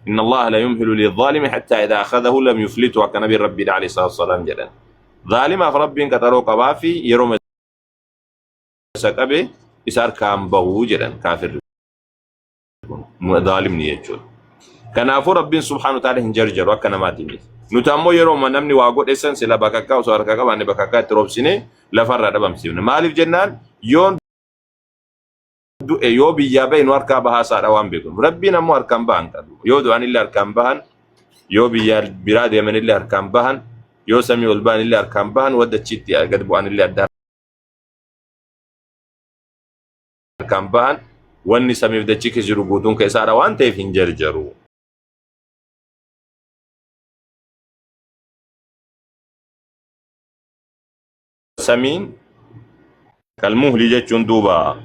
Inna Allaha la yumhilu lidh-dhaalimi hattaa idhaa akhadhahu lam yuflithu akka nabiin Rabbiidha alayhi salaatu wassalaam jedhan. Zaalimaaf Rabbiin qaxaroo qabaa fi yeroo isa qabe isa harkaan bahu jedhan kaafirri kun zaalimni jechuudha. Kanaafuu Rabbiin subhaanahu wa ta'ala hin jarjaru akka namaatii miti. Nuti ammoo yeroo namni waa godhe san sila bakakkaa osoo harkaa qabaanne bakakkaa itti roobsine lafarraa dhabamsiifna. Maaliif jennaan yoon du'e yoo biyyaa ba'e nu harkaa bahaa isaadha waan beeknu. Rabbiin ammoo harkaan bahan qabu. Yoo du'an illee harkaan bahan, yoo biyyaa biraa deeman illee harkaan bahan, yoo samii ol ba'an illee harkaan bahan, wadda achitti gad bu'an illee adda harkaan bahan wanni samiif dachii keessa jiru guutuun keessaadha waan ta'eef hin jarjaru. Samiin kalmuhli jechuun duuba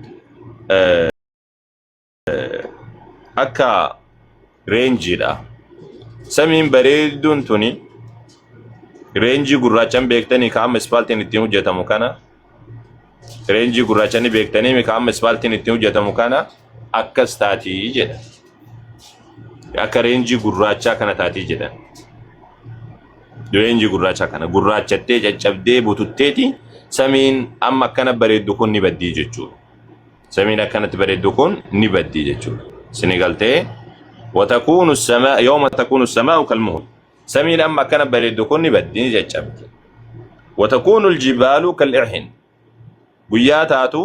akka reenjiidha. Samiin bareedduun tuni reenjii gurraachan beektanii ka amma ispaaltiin ittiin hojjetamu kana reenjii gurraacha ni beektanii ka amma ispaaltiin ittiin hojjetamu kana akkas taatii jedha. Akka reenjii gurraachaa kana taatii jedhan. Reenjii gurraacha kana gurraachattee caccabdee bututteeti samiin amma akkana bareeddu kun ni baddii jechuudha. Samiin akkanatti bareeddu kun ni baddii jechuudha. Sini galtee watakuunu samaa yooma takuunu samaa'u kalmuhul. Samiin amma akkana bareeddu kun ni baddi ni caccabdi. Watakuunu aljibaalu kal'irhin. Guyyaa taatu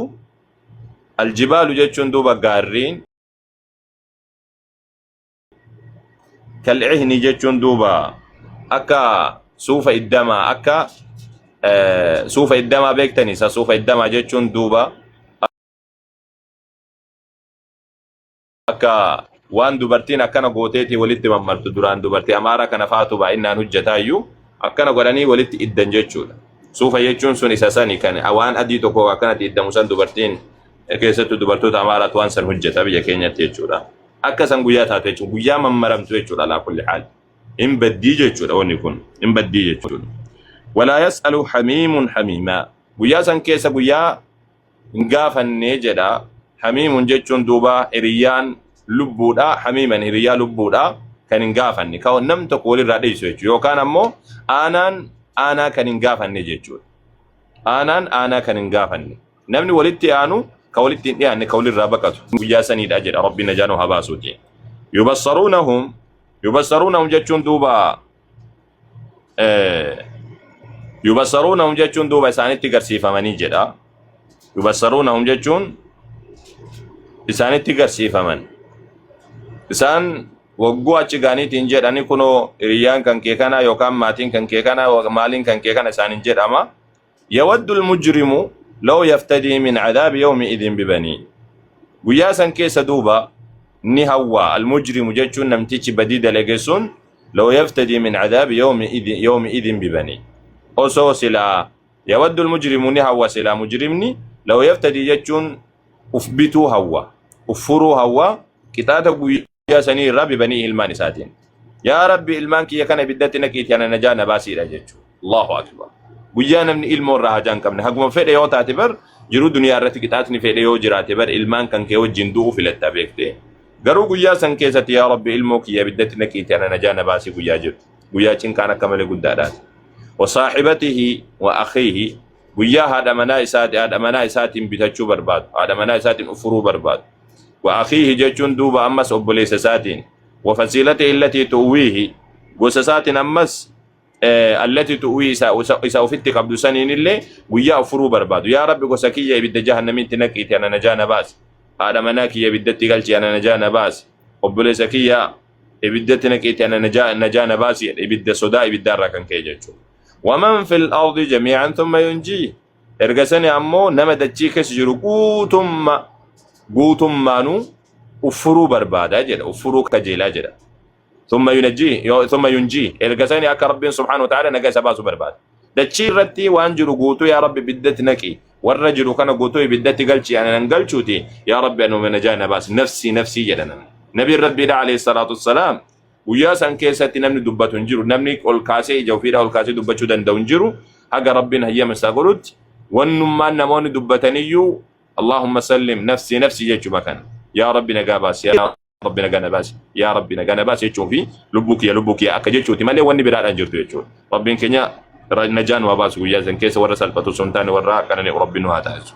aljibaalu jechuun duuba gaarriin kal'ihni jechuun duuba akka suufa iddamaa akka suufa iddamaa beektanii isa suufa iddamaa jechuun duuba akka waan dubartiin akkana gooteetii walitti mammartu duraan dubartii amaaraa kana faatu baay'inaan hojjetaayyuu akkana godhanii walitti iddan jechuudha. Suufa jechuun sun isa sani kan waan adii tokko akkanatti iddamu san dubartiin keessattuu dubartoota amaaraatu waan san hojjeta biyya keenyatti jechuudha. Akka san guyyaa taatu jechuudha. Guyyaa mammaramtu jechuudha alaa kulli haal. Hin baddii jechuudha wanni kun. Hin baddii jechuudha. Walaa yas'alu hamiimun hamiimaa. Guyyaa san keessa guyyaa hin gaafannee jedha. Hamiimun jechuun duuba hiriyyaan lubbuudha. Hamiiman hiriyyaa lubbuudha kan hin gaafanne. Kan nam tokko walirraa dheessu jechuudha. Yookaan ammoo aanaan aanaa kan hin gaafanne jechuudha. Aanaan aanaa kan hin gaafanne. Namni walitti aanu ka walitti hin dhiyaanne ka walirraa baqatu guyyaa saniidha jedha Rabbi najaa nu haa baasuuti. Yubassaruunahum yubassaruunahum jechuun duuba yubassaruunahum jechuun duuba isaanitti garsiifamanii jedha. Yubassaruunahum jechuun isaanitti garsiifaman. Isaan wagguu achi gaaniitiin jedhani kunoo hiriyyaan kan kee kana yookaan maatiin kan kee kana maaliin kan kee kana isaaniin jedhama. Yawaddu almujrimu law yaftadii min cadaabi yawmi idin bibanii. Guyyaa san keessa duuba ni hawwa almujrimu jechuun namtichi badii dalage sun law yaftadii min cadaabi yawmi idin yawmi idin bibanii. Osoo silaa yawaddu almujrimu ni hawwa silaa mujrimni law yaftadii jechuun uf bituu hawwa uf furuu hawwa qixaaxa guyyaa guyyaa sanii irraa bibanii ilmaan isaatiin. Yaa Rabbi ilmaan kiyya kana ibiddatti naqiiti ana najaa na baasiidha jechuudha. Allahu akbar. Guyyaa namni ilmoo irraa hajaa hin qabne haguma fedhe yoo taate bar jiruu duniyaa irratti qixaaxni fedhe yoo jiraate bar ilmaan kan kee wajjin du'uu filatta beektee. Garuu guyyaa san keessatti yaa Rabbi ilmoo kiyya ibiddatti naqiiti ana najaa na baasii guyyaa jiru. Guyyaa cinqaan akka malee guddaadhaati. Wa saahibatihi wa akhiihi guyyaa haadha manaa isaati haadha manaa isaatiin bitachuu barbaadu haadha manaa isaatiin ufuruu barbaadu. Wa akhiihi jechuun duuba ammas obboleessa isaatiin. Wa fasiilatihi allatii tu'wiihi gosa isaatiin ammas allatii tu'wii isa isa ofitti qabdu saniin illee guyyaa of furuu barbaadu. Yaa Rabbi gosa kiyya ibidda jahannamiitti naqiiti ana najaa na baasi. Haadha manaa kiyya ibiddatti galchi ana najaa na baasi. Obboleessa kiyya ibiddatti naqiiti ana najaa najaa na baasi jedhe ibidda sodaa ibiddaarraa kan ka'e jechuudha. Waman fil ardi jamii'an thumma yunjii. Erga sani ammoo nama dachii keessa jiru guutumma guutummaanuu uffuruu barbaada jedha uffuruu kajeelaa jedha. Thumma yunajjii thumma yunjii erga sani akka Rabbiin subhaanahu wa ta'ala nagaa isa baasu barbaada. Dachii irratti waan jiru guutuu yaa Rabbi ibiddatti naqi warra jiru kana guutuu ibiddatti galchi ana nan galchuuti yaa Rabbi anuma najaa na baasi nafsii nafsii jedha namni. Nabiin Rabbiidha alayhi salaatu wassalaam Guyyaa san keessatti namni dubbatu hin jiru. Namni ol kaasee ija ofiidhaa ol kaasee dubbachuu danda'u hin jiru. Haga Rabbiin hayyama isaa godhutti wannummaan namoonni dubbataniyyuu Allahumma sallim nafsii nafsii jechuma kana. Yaa Rabbi nagaa baasi. Yaa Rabbi nagaa na baasi, yaa Rabbi nagaa na baasi jechuun fi lubbuu kiyya lubbuu kiyya akka jechuuti malee wanni biraadhaan jirtu jechuudha. Rabbiin keenya najaa nu haa baasu guyyaa san keessa warra salphatu osoo hin taane warra qanani'u Rabbiin nu haa taasisu.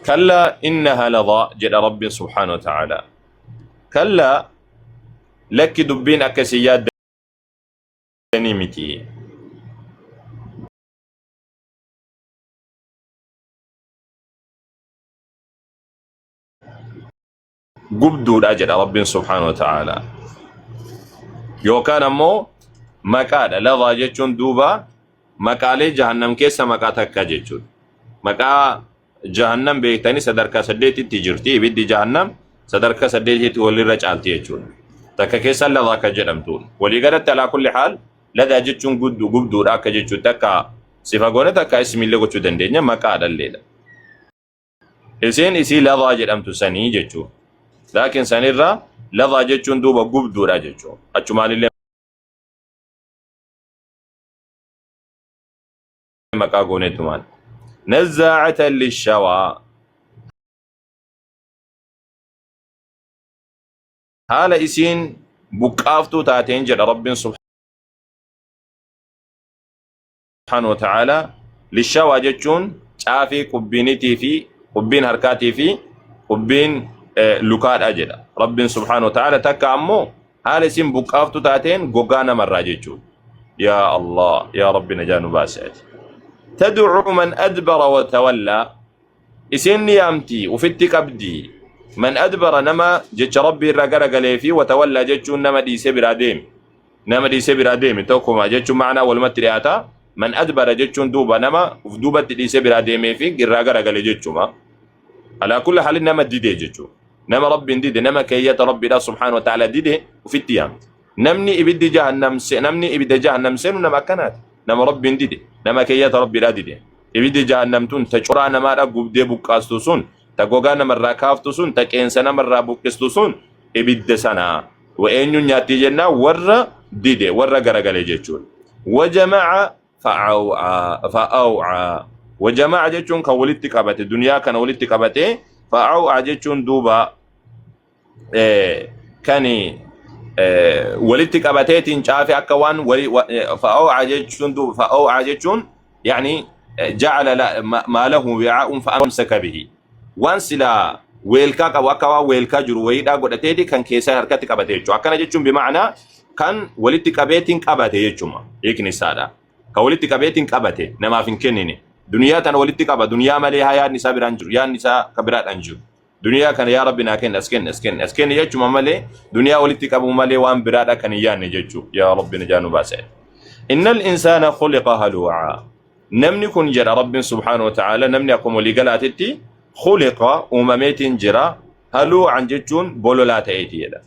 Kallaa innahaa ladhaa jedha Rabbiin subhaanahu wa ta'ala. Kallaa lakki dubbiin akka isin yaaddanii miti. Gubduudha jedha Rabbiin subhaanahu wa ta'ala. Yookaan ammoo maqaadha. Ladhaa jechuun duuba maqaalee jahannam keessa maqaa takka jechuudha. Maqaa jahannam beektanii sadarkaa saddeetitti jirti. Ibiddi jahannam sadarkaa saddeetitti walirra caalti jechuudha. Takka keessa ladhaa akka jedhamtuudha. Waliigalatti alaa kulli haal ladhaa jechuun gubduudha akka jechuutti akka sifa goone takka ismiillee gochuu dandeenya maqaadha illeedha. Isiin isii ladhaa jedhamtu sanii jechuu. Laakiin sanirra ladhaa jechuun duuba gubduudha jechuu. Achumaanillee maqaa gooneetumaan. Nazzaacatan lishawaa haala isiin buqqaaftuu taateen jedha Rabbiin subhaanahu wa ta'ala. Lishawaa jechuun caafii qubbiinitii fi qubbiin harkaatii fi qubbiin lukaadha jedha Rabbiin subhaanahu wa ta'ala. Takka ammoo haala isin buqqaaftu taateen gogaa namarraa jechuudha. Yaa Allah, yaa Rabbi, najaa nu baase ati. Tad'u man adbara wa tawallaa, isin ni yaamti, ufitti qabdi, man adbara, nama jecha Rabbii irraa garagalee fi watawallaa jechuun nama dhiisee biraa deeme. Nama dhiisee biraa deeme tokkuma jechuun ma'anaa walumatti dhiyaata. Man adbara jechuun duuba nama uf duubatti dhiisee biraa deemee fi irraa garagale jechuma. Alaa kulli haalin nama dide jechuudha. Nama Rabbiin dide, nama keeyyata Rabbiidha subhaanahu wa ta'ala dide ufitti yaamti. Namni ibiddi jahannam namni ibidda jahannam seenu nama akkanaati. Nama Rabbiin dide, nama keeyyata Rabbiidha dide. Ibiddi jahannam tun ta coraa namaadha gubdee buqqaastu sun, ta gogaa namarraa kaaftu sun, ta qeensa namarraa buqqistu sun ibidda sana. Wa eenyuun nyaattii jennaa warra dide, warra garagale jechuudha. Wajama'a fa'aw'aa fa'aw'aa wajama'a jechuun kan walitti qabate, duniyaa kana walitti qabate. Fa'aw'aa jechuun duuba kan walitti qabateetiin caafe akka waan fa'aw'aa jechuun duuba fa'aw'aa jechuun yani ja'ala maa lahu wi'aa'un fa'amsaka bihi, waan silaa weelkaa qabu akka waan weelkaa jiru wayiidhaa godhateeti kan keessaa harkatti qabate jechuudha. Akkana jechuun bima'anaa kan walitti qabeetiin qabate jechuuma hiikni isaadha. Kan walitti qabeetiin qabate namaaf hin kennine. Duniyaa tana walitti qaba, duniyaa malee haa yaadni isaa biraan jiru, yaadni isaa ka biraadhaan jiru. Duniyaa kana yaa Rabbi naa kenni, as kenni, as kenni, as kenni jechuma malee duniyaa walitti qabu malee waan biraadha kan hin yaadne jechuu. Yaa Rabbi najaa nu baase. Innal insaana khuliqa haluu'aa. Namni kun jedha Rabbiin subhaanahu wa ta'aala, namni akkuma waliigalaatitti khuliqa uumameetiin jira, haluu'an jechuun bololaa ta'eeti jedha.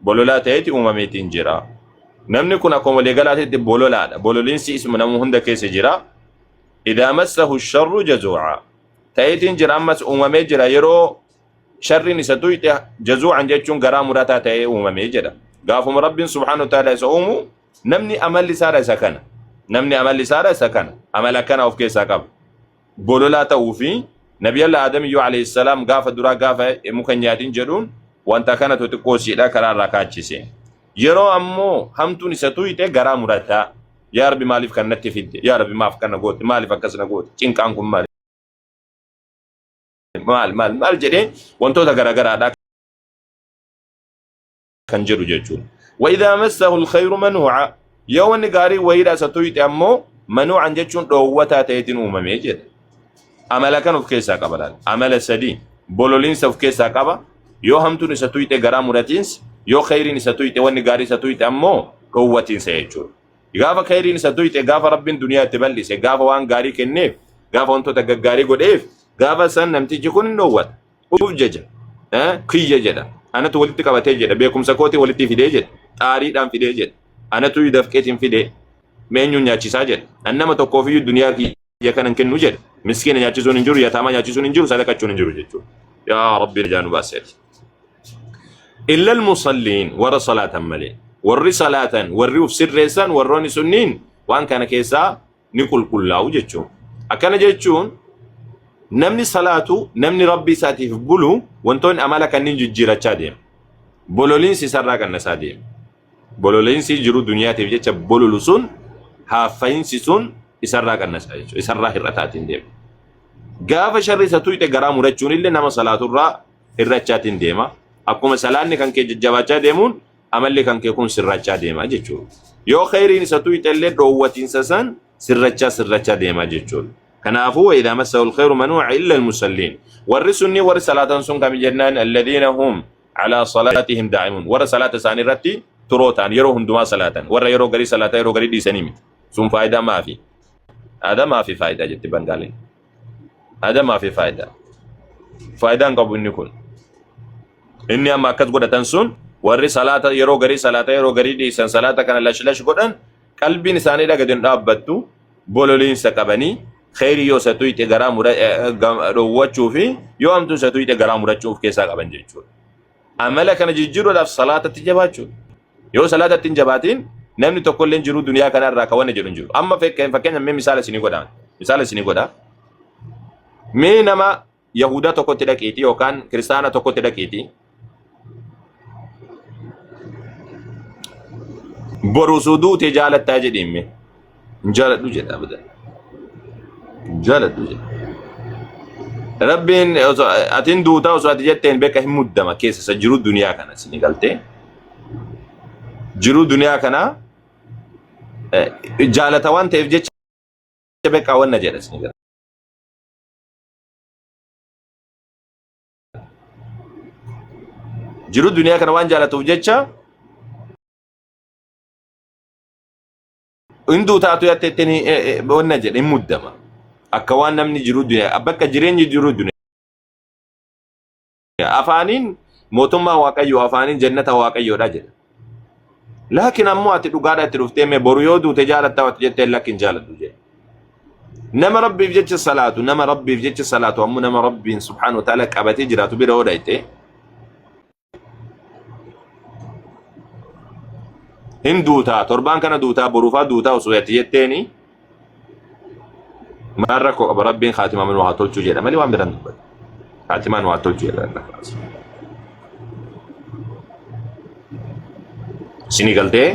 Bololaa ta'eeti uumameetiin jira. Namni kun akkuma waliigalaatitti bololaadha. Bololiinsi isuma nama hunda keessa jira. Idaa massahu sharru jazuu'a. Ta'eetiin jira, ammas uumamee jira, yeroo sharriin isa tuyxe jazuu'an jechuun garaa murataa ta'ee uumamee jedha. Gaafuma Rabbiin subhaanahu wa ta'aala isa uumu namni amalli isaadha isa kana. Namni amalli isaadha isa kana. Amala akkana of keessaa qaba. Bololaa ta'uu fi Nabiyallah Aadam iyyuu alayhi salaam gaafa duraa gaafa muka hin nyaatin jedhuun wanta kanatu xiqqoo siidha karaa irraa kaachise. Yeroo ammoo hamtuun isa tuyxe garaa murataa. Yaa Rabbi, maaliif kan natti fidde? Yaa Rabbi, maaf kana goote? Maaliif akkas na goote? Cinqaan kun maali? Maal maal maal jedhee wantoota garaagaraadha kan jedhu jechuudha. Wa idhaa massahu alkhayru manuu'a, yoo wanni gaarii wayiidha isa tuyxe ammoo manuu'an jechuun dhoowwataa ta'eetiin uumamee jedha. Amala kan of keessaa qaba laal. Amala sadii bololiinsa of keessaa qaba. Yoo hamtuun isa tuyxe garaa muratiinsa, yoo khayriin isa tuyxe, wanni gaarii isa tuyxe ammoo dhoowwatiinsa jechuudha. Gaafa khayriin isa tuyxe, gaafa Rabbiin duniyaa itti bal'ise, gaafa waan gaarii kenneef, gaafa wantoota gaggaarii godheef, gaafa san namtichi kun hin dhoowwata. Uf jaja. Kiyya jedha. Anatu walitti qabatee jedha. Beekumsa kootii walitti fidee jedha. Xaariidhaan fidee jedha. Anatu dafqeetiin fidee. Meenyuun nyaachisaa jedha. An nama tokkoofiyyuu duniyaa kiyya kana hin kennu jedha. Miskiina nyaachisuun hin jiru, yataamaa nyaachisuun hin jiru, sadaqachuun hin jiru jechuudha. Yaa Rabbi najaa nu baaseeti. Illa al-musalliin, warra salaatan malee. Warri salaatan, warri uf sirreessan, warroonni sunniin waan kana keessaa ni qulqullaa'u jechuudha. Akkana jechuun namni salaatu, namni Rabbii isaatiif bulu wantoonni amala kanneen jijjiirachaa deema. Bololiinsi isarraa qannasaa deema. Bololiinsi jiruu duniyaatiif jecha bololu sun haaffayinsi sun isarraa qannasaa jechuudha. Isarraa hir'ataatiin deema. Gaafa sharri isa tuyxe garaa murachuun illee nama salaaturraa hir'achaatiin deema. Akkuma salaanni kan kee jajjabaachaa deemuun amalli kan kee kun sirrachaa deema jechuudha. Yoo khayriin isa tuyxe illee dhoowwatiinsa san sirrachaa sirrachaa deema jechuudha. Kanaafuu wa idhaa massahul khayru manuu'a illa al-musalliin. Warri sunni warri salaatan sun kami jennaan alladhiina hum alaa salaatihim daa'imuun. Warra salaata isaanii irratti turoo ta'an yeroo hundumaa salaatan. Warra yeroo garii salaata yeroo garii dhiisanii miti. Sun faayidaa maafi? Aadaa maafi faayidaa jetti Bangaaliin. Aadaa maafi faayidaa? Faayidaa hin qabu inni kun. Inni amma akkas godhatan sun warri salaata yeroo garii salaata yeroo garii dhiisan salaata kana lash lash godhan qalbiin isaanii gadi hin dhaabbattu bololiinsa qabanii kheyrii yoo isa tuyxe garaa dhoowwachuu fi yoo hamtuu isa tuyxe garaa murachuu of keessaa qaban jechuudha. Amala kana jijjiiruudhaaf salaatatti jabaachuudha. Yoo salaatatti hin jabaatiin namni tokko illee jiruu duniyaa kana irraa kawanne jedhu hin jiru. Amma fakkeenya mee misaala isinii godha. Misaala isinii godha. Mee nama Yahudaa tokkotti dhaqiitii yookaan kiristaana tokkotti dhaqiitii boru osoo duute jaalattaa jedhiin mee. Hin jaaladhu jedha abadan. Hin jaaladhu jedha. Rabbiin osoo atiin duutaa osoo ati jetteen beeka hin muddama keessa isa jiruu duniyaa kana isin galtee. Jiruu duniyaa kana jaalata waan ta'eef jecha beekaa wanna jedha isin galtee. Jiruu duniyaa kana waan jaalatuuf jecha hinduu taatu yatteettiin wanna jedhe hin muddama. Akka waan namni jiruu duniyaa bakka jireenyi jiruu duniyaa afaaniin mootummaa waaqayyoo afaaniin jannata waaqayyoodha jedha. Laakiin ammoo ati dhugaadha itti dhuftee mee boru yoo duute jaalattaa ati jettee lakki hin jaaladhu jedhe. Nama Rabbiif jecha salaatu, nama Rabbiif jecha salaatu ammoo nama Rabbiin subhaanahu wa ta'ala qabatee jiraatu bira yoo dhayxe hin duutaa torbaan kana duutaa boruufaa duutaa osoo ati jetteeni maal rakkoo qaba Rabbiin kaatimaa nu haa tolchuu jedha malee waan biraan dubbata. Kaatimaa nu haa tolchuu jedha. Isinii galtee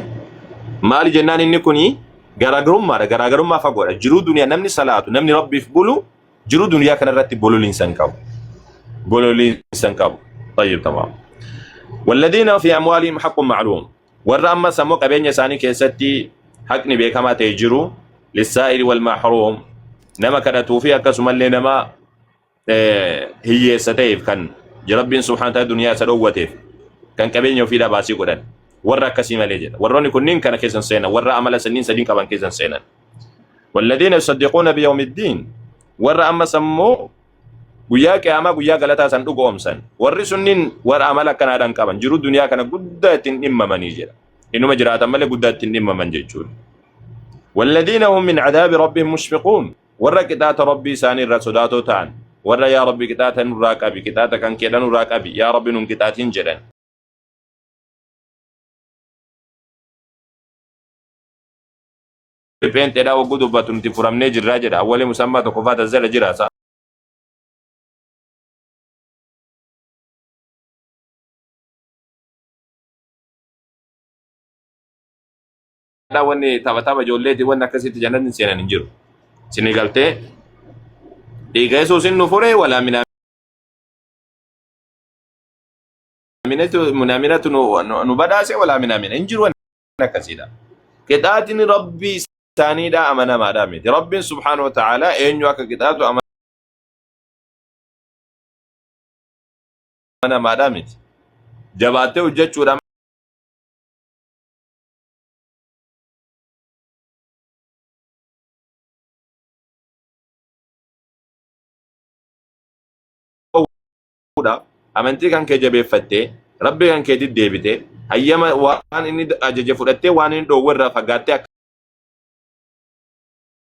maali jennaan inni kuni garaagarummaadha garaagarummaa fagoodha jiruu duniyaa namni salaatu namni rabbiif bulu jiruu duniyaa kanarratti bololiinsa hin qabu bololiinsa hin qabu tayyib tamaam walladhiina fi amwaalihim haqqun ma'luum warra ammas ammoo qabeenya isaanii keessatti haqni beekamaa ta'e jiru lissaa'ili wal mahruum nama kadhatuu fi akkasumallee nama hiyyeessa ta'eef kan Rabbiin subhaanahu ta'ala duniyaa isa dhoowwateef kan qabeenya ofiidhaa baasii godhan warra akkasii malee jedha. Warroonni kunniin kana keessan seenan warra amala sanniin sadiin qaban keessan seenan. Walladhiina yusaddiquuna biyawmiddiin warra ammas ammoo guyyaa qiyaamaa guyyaa galataa san dhugoomsan warri sunniin warra amala akkanaadhaan qaban jiruu duniyaa kana guddaa ittiin dhimmamanii jedha. Inuma jiraatan malee guddaa ittiin dhimmaman jechuudha. Walladhiina hum min cadaabi rabbihim mushfiquun Warra qixaaxa Rabbii isaanii irraa sodaatoo ta'an, warra yaa Rabbi qixaaxa nurraa qabi, qixaaxa kan keedha nurraa qabi, yaa Rabbi nun qixaaxin jedhan. Pheenxeedhaa wagguu dubbatu nuti furamnee jirraa jedha. Awwalee musammaa tokkoffaa tazzala jira. Sa. Wanni tapha tapha ijoolleeti wanni akkasitti jannatni seenan hin jiru. Isinii galtee dhiiga Yesuusin nu fure walaa minaaminatu minaaminatu nu badhaase walaa minaamina hin jiru wanni akkasiidha. Qixaaxni Rabbii isaaniidha amanamaadha miti. Rabbiin subhaanahu wa ta'aalaa eenyu akka qixaaxu amanamaadha miti. Jabaattee hojjechuudha bahuudhaaf amantii kan kee jabeeffattee rabbi kan keetti deebite hayyama waan inni ajaje fudhattee waan inni dhoowwe irraa fagaattee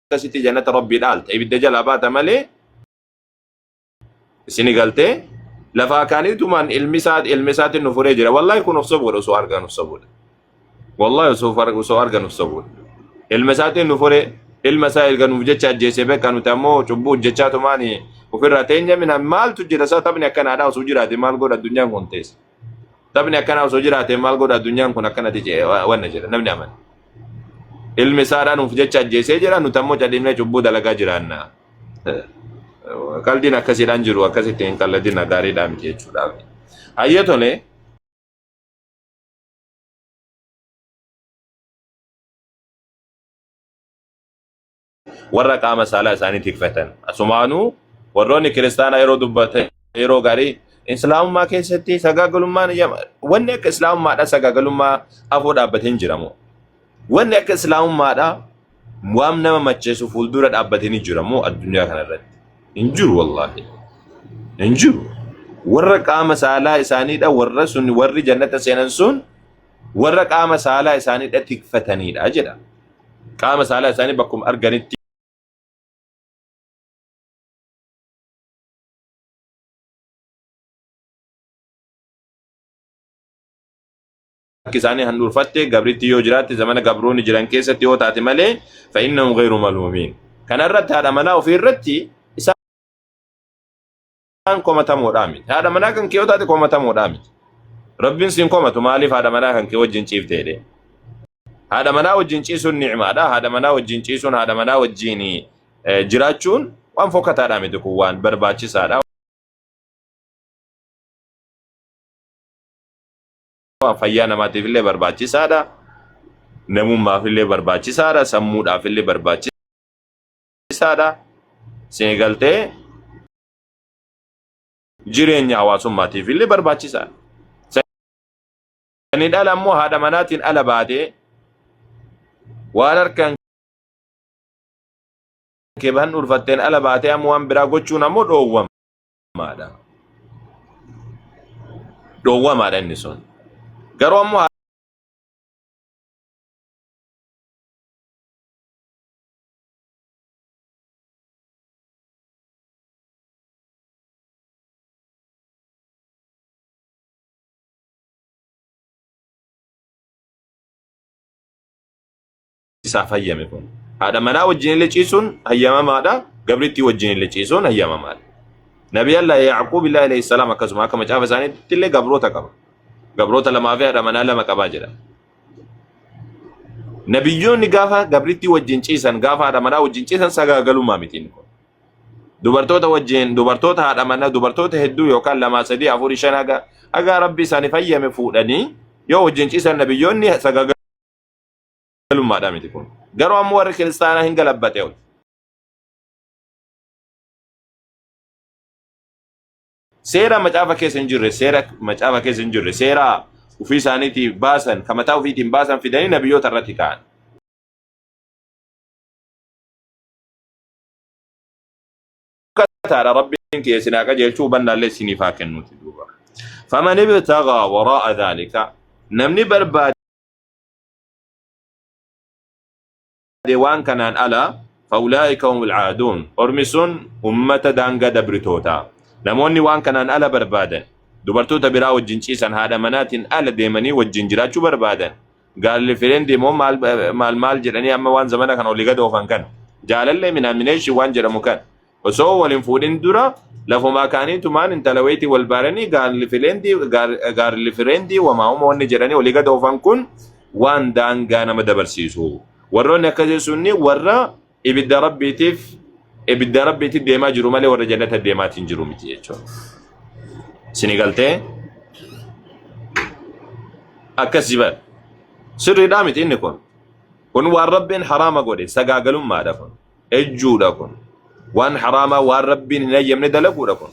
akkasitti jannata rabbii dhaalta ibidda jalaa baata malee isini galtee lafaa kaaniitumaan ilmi isaa ilmi isaatiin nu furee jira wallahi kun of sobuudha osoo argan of sobuudha wallahi osoo argan of sobuudha ilma isaatiin nu furee ilma isaa erga nuuf jecha ajjeesee beeka nuti ammoo cubbuu hojjechaa tumaan ofirraa teenya mina maaltu jira isaa taphni akkanaadhaa osoo jiraate maal godha addunyaan kun teessa. Taphni akkanaa osoo jiraate maal godha addunyaan kun akkanatti wanna jedha namni amane. Ilmi isaadhaa nuuf jecha ajjeesee jira nuti ammoo callisnee cubbuu dalagaa jiraanna. Qaldiin akkasiidhaan jiru akkasitti hin qalladina gaariidhaa miti jechuudha. Hayyee tole. Warra qaama saalaa isaanii tikfatan. Asumaanuu warroonni kiristaanaa yeroo dubbatan yeroo gaarii islaamummaa keessatti sagaagalummaan wanni akka islaamummaadha sagaagalummaa afoo dhaabbatee hin jiramu. Wanni akka islaamummaadha waan nama macheessu fuuldura dhaabbatee ni jiramu addunyaa kanarratti. Hin jiru wallaahi. Hin jiru. Warra qaama saalaa isaaniidha warra sun warri jannata seenan sun warra qaama saalaa isaaniidha tikfataniidha jedha. Qaama saalaa isaanii bakkuma arganitti harki isaanii handhuurfatte gabritti yoo jiraatte zamana gabroonni jiran keessatti yoo taate malee fa'innahum ghayru maluumiin. Kana irratti haadha manaa ofii irratti isaan komatamoodhaa miti. Haadha manaa kan kee yoo taate komatamoodhaa miti. Rabbiin siin komatu maaliif haadha manaa kan kee wajjin ciifte jedhee. Haadha manaa wajjin ciisuun ni'maadha. Haadha manaa wajjin ciisuun haadha manaa wajjin jiraachuun waan fokkataadhaa miti kun waan barbaachisaadha. Waan fayyaa namaatiif illee barbaachisaadha. Namummaaf illee barbaachisaadha. Sammuudhaaf illee barbaachisaadha. Isin galtee jireenya hawaasummaatiif illee barbaachisaadha. Sanii dhala ammoo haadha manaatiin ala baatee waan harkaan kee bahan dhurfatteen ala baatee ammoo waan biraa gochuun ammoo dhoowwamaadha. Dhoowwamaadha inni sun. Garuu ammoo isaaf hayyame kun. Haadha manaa wajjin illee ciisuun hayyamamaadha. Gabrittii wajjin illee ciisuun hayyamamaadha. Nabi Allah Yaaquub illee alayhi salaam akkasuma akka macaafa isaaniitti illee gabroota qaba. Gabroota lamaa fi haadha manaa lama qabaa jedha. Nabiyyoonni gaafa gabrittii wajjin ciisan gaafa haadha manaa wajjin ciisan sagaagalummaa miti inni kun. Dubartoota wajjin dubartoota haadha manaa dubartoota hedduu yookaan lamaa sadii afurii shan haga haga rabbi isaaniif hayyame fuudhanii yoo wajjin ciisan nabiyyoonni sagaagalummaadha miti kun. Garuu ammoo warri kiristaanaa hin galabbate ol. Seera macaafa keessa hin jirre seera macaafa keessa hin jirre seera ofii isaaniitii baasan kan mataa ofiitiin baasan fidanii nabiyyoota irratti ka'an. Taadha rabbiin kiyya isin haa qajeelchu hubannaallee isiniif haa kennuuti duuba. Faman ibtagaa waraa'a dhaalika namni barbaade waan kanaan ala faulaa'ika humul aaduun ormi sun ummata daangaa dabritoota. Namoonni waan kanaan ala barbaadan dubartoota biraa wajjin ciisan haadha manaatiin ala deemanii wajjin jiraachuu barbaadan Gaarlifireendi immoo maal maal maal jedhanii amma waan zamana kana olii gad oofan kana. Jaalallee minaamineeshi waan jedhamu kana. Osoo wal hin fuudhin dura lafumaa kaaniitumaan intala wayitii wal baaranii gaarlifireendi wamaa'uma wanni jedhanii olii gad oofan kun waan daangaa nama dabarsiisu. Warroonni akkasii sunni warra ibidda rabbiitiif ibidda rabbiitti deemaa jiru malee warra jannata deemaatiin jiru miti jechuudha. Sini galtee akkasii bara. Sirriidhaa miti inni kun. Kun waan rabbiin haraama godhe sagaagalummaadha kun. Ejjuudha kun. Waan haraamaa waan rabbiin hin hayyamne dalaguudha kun.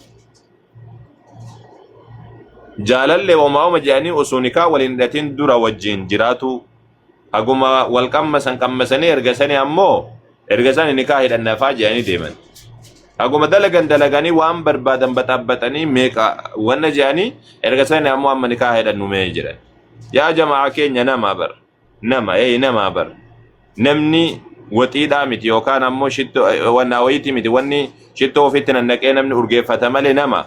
Jaalallee homaa'uma jedhanii osoo nikaa waliin hidhatin dura wajjin jiraatu haguma wal qammasan qammasanii erga sanii ammoo erga sanii nikaa hidhanna faa jedhanii deeman. Haguma dalagan dalaganii waan barbaadan baxaabbaxanii meeqa wanna jedhanii erga sanii ammoo amma nikaa hidhannu mee jedhan. Yaa jamaa keenya nama bar nama ee nama bar namni waxiidhaa miti yookaan ammoo shittoo wannaa wayiitii miti wanni shittoo ofitti nannaqee namni urgeeffata malee nama.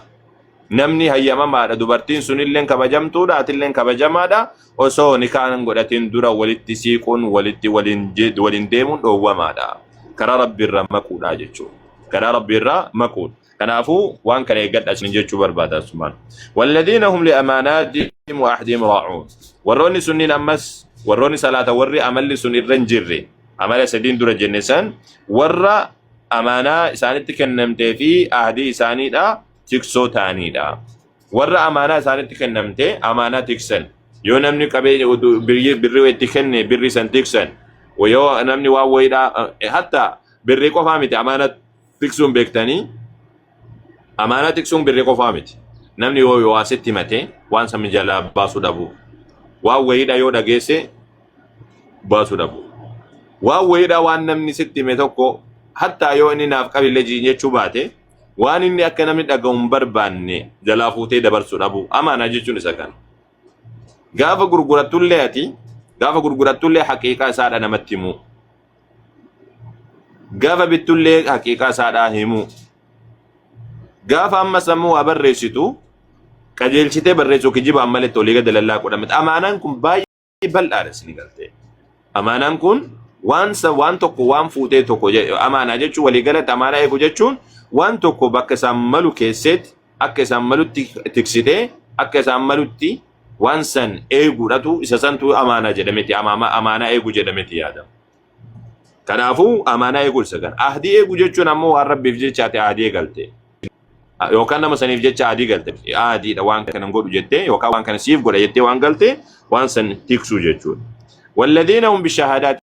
Namni hayyamamaadha dubartiin sunilleen kabajamtuudha atilleen kabajamaadha osoo nikaan godhatin dura walitti siiquun walitti waliin deemuun dhoowwamaadha. Karaa rabbiirraa maquudha jechuudha. Karaa rabbiirraa maquudha. Kanaafuu waan kana eeggadha isin jechuu barbaada asumaan. Walladiina hum li'amaanaatihim wa ahdihim raa'uun. Warroonni sunniin ammas warroonni salaata warri amalli sun irra hin jirre amala sadiin dura jenne san warra amaanaa isaanitti kennamtee fi ahdii isaaniidha tiksoo ta'aniidha. Warra amaanaa isaanitti kennamte amaanaa tiksan. Yoo namni qabee birrii itti kenne birrii san tiksan. Yoo namni waan wayiidhaa hatta birrii qofaa miti amaanaa tiksuun beektanii amaanaa tiksuun birrii qofaa miti. Namni yoo waa sitti himate waan san jalaa baasuu dhabu. Waan wayiidha yoo dhageesse baasuu dhabu. Waan wayiidha waan namni sitti hime tokko hattaa yoo inni naaf qabillee jechuu baate waan inni akka namni dhaga'u hin barbaanne jalaa fuutee dabarsuu dhabu. Amaanaa jechuun isa kana. Gaafa gurgurattullee ati gaafa gurgurattullee haqiiqaa isaadha namatti himuu. Gaafa bittullee haqiiqaa isaadhaa himuu. Gaafa amma sammuu waa barreessitu qajeelchitee barreessuu kijibaan maletti olii gad lallaaquu dha. Amaanaan kun baay'ee bal'aadha isin galtee. Amaanaan kun waan waan tokko waan fuutee tokko amaanaa jechuun waliigalatti amaanaa eegu jechuun waan tokko bakka isaan malu keessetti akka isaan malutti tiksitee akka isaan malutti waan san eeguudhatu isa santu amaanaa jedhameeti amaanaa eegu jedhameeti yaadama. Kanaafuu amaanaa eeguu isa kana. Ahdii eeguu jechuun ammoo waan rabbiif jecha ati ahdii eegalte. Yookaan nama saniif jecha ahdii galte. Ahdiidha waan kana godhu jettee yookaan waan kana siif godha jettee waan galte waan san tiksuu jechuudha. Walladiina hum bishahaadaati.